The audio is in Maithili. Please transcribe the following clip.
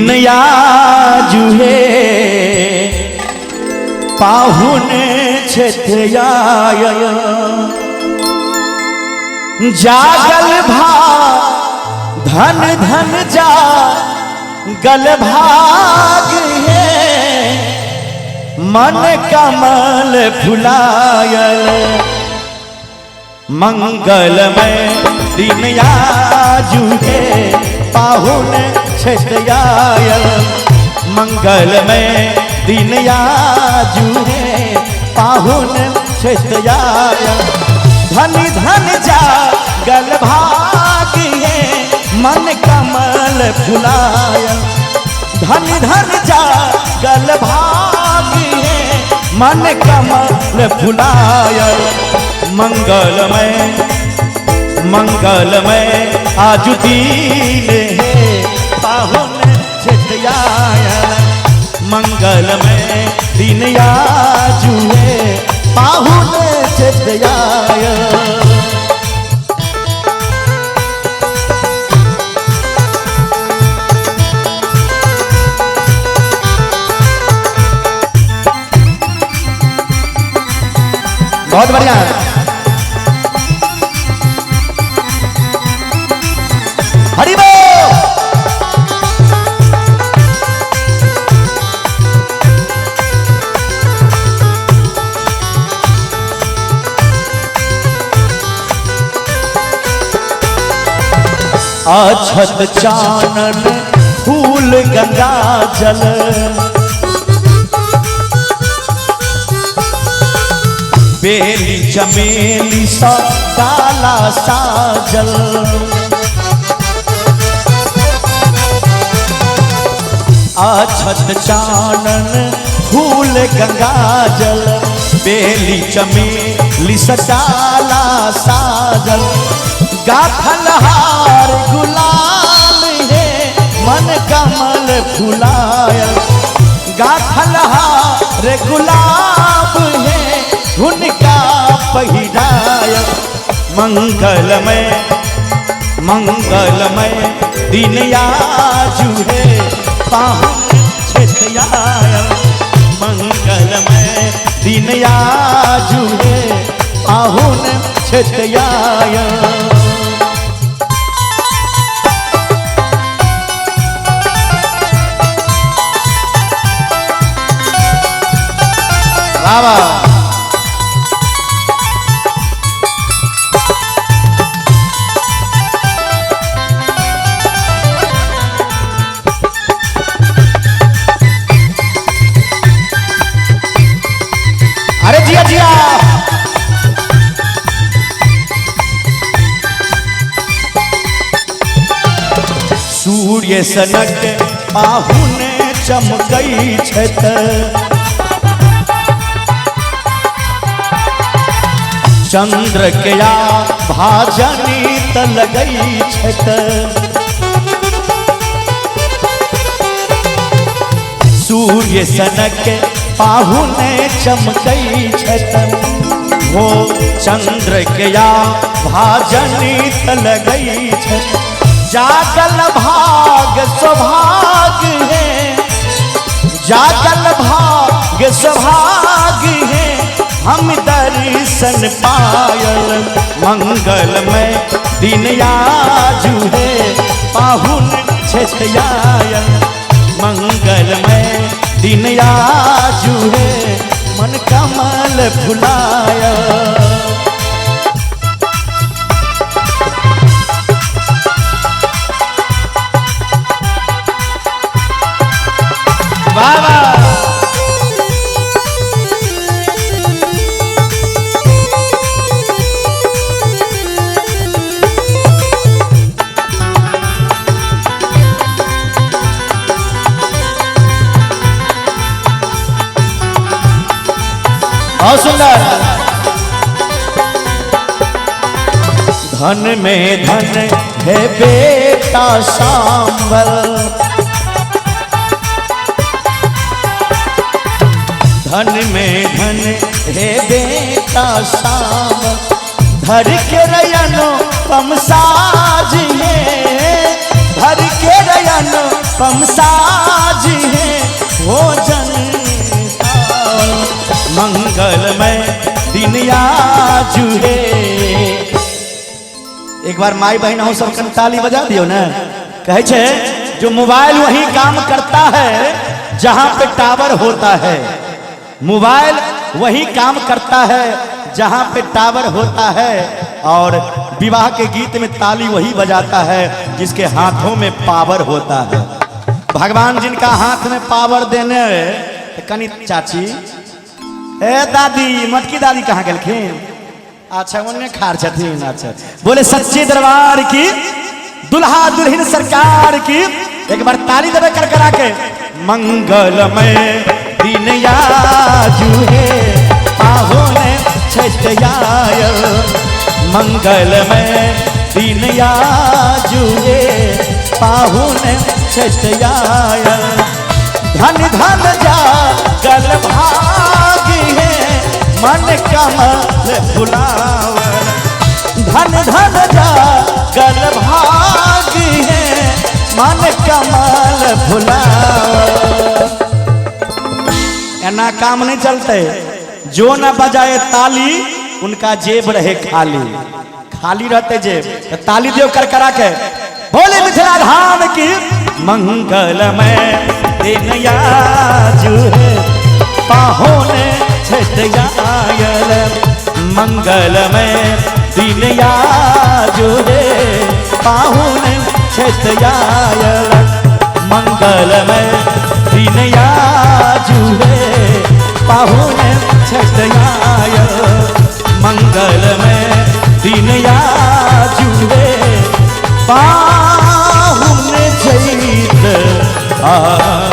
दिन आजु हे पाहुन छथि आयल। जागल भा धन धन जा गल भाग हे मन कमल फुलायल। मंगलमय दिन आजु हे पाहुन छथि आयल। मंगलमय दिन आजु हे पाहुन छथि आयल। धन धन जा गल भाग हे मन कमल फुलायल। धन धन जा गल भाग हे मन कमल फुलायल। मंगलमय मंगलमय आजु दिन हे पाहुन छथि आयल। मंगलमय दिन आजु हे पाहुन छथि आयल। बहुत बढ़िया। हरि बोल। अछत चानन फूल गंगा जल, बेली चमेली सा डाला साजल। अछत चानन फूल गंगा जल, बेली चमेली सा डाला साजल। गाथल हार गुलाल हे मन कमल फुलायल। गाथल हार गुलाब हे हुनका पहिरायल। मंगलमय मंगलमय दिन आजु हे पाहुन छथि आयल। मंगलमय दिन आजु हे पाहुन छथि आयल। वाह। अरे जिया जिया। सूर्य सनक पाहुन चमकै छथि, चंद्र के भाजनी त लगै छथि। सूर्य सनक पाहुन चमकै छथि, हो चंद्र के भाजनी त लगै छथि। जागल भाग सौभाग्य है, जागल भाग्य सौभाग्य है हम दर्शन पायल। मंगलमय दिन आजु हे पाहुन छथि आयल। मंगलमय दिन आजु हे मन कमल फुलायल। वाह वाह। बहुत सुंदर। धन में धन है बेटा सांवल, धन में धन है बेटा सांवल। धर के रयनो कम साज है, धर के रयनो पम साज है भोजन थाल। मंगलमय दिन आजु हे। एक बार माई बहन हो सब ताली बजा दियो ना। कहे छे जो मोबाइल वही काम करता है जहां पे टावर होता है। मोबाइल वही काम करता है जहां पे टावर होता है। और विवाह के गीत में ताली वही बजाता है जिसके हाथों में पावर होता है। भगवान जिनका हाथ में पावर देने तो कनी चाची ए दादी मटकी दादी कहाँ गेलखिन? अच्छा ओन्ने खार छथिन। अच्छा बोले सच्चे दरबार की दुल्हा दुल्हन सरकार की एक बार ताली देवे कर करा के। मंगलमय दिन आजु हे पाहुने छठ आयल। मंगलमय दिन आजु हे पाहुने छठ आयल। धन धन जागल भाग है मन कमल फुलावल। धन धन जागल भाग है मन कमल फुलावल। एना काम नहीं चलते। जो न बजाए ताली उनका जेब रहे खाली। खाली रहते जेब तो ताली दियो कर करा के। बोले मिथिला धाम की मंगलमय दिन आजु हे पाहुने छठ आयल। मंगलमय दिन आजु हे पाहुने छठ आयल। मंगलमय दिन आजु हे पाहुने छठ आयल। मंगलमय दिन आजु हे पाहुने छठ आयल।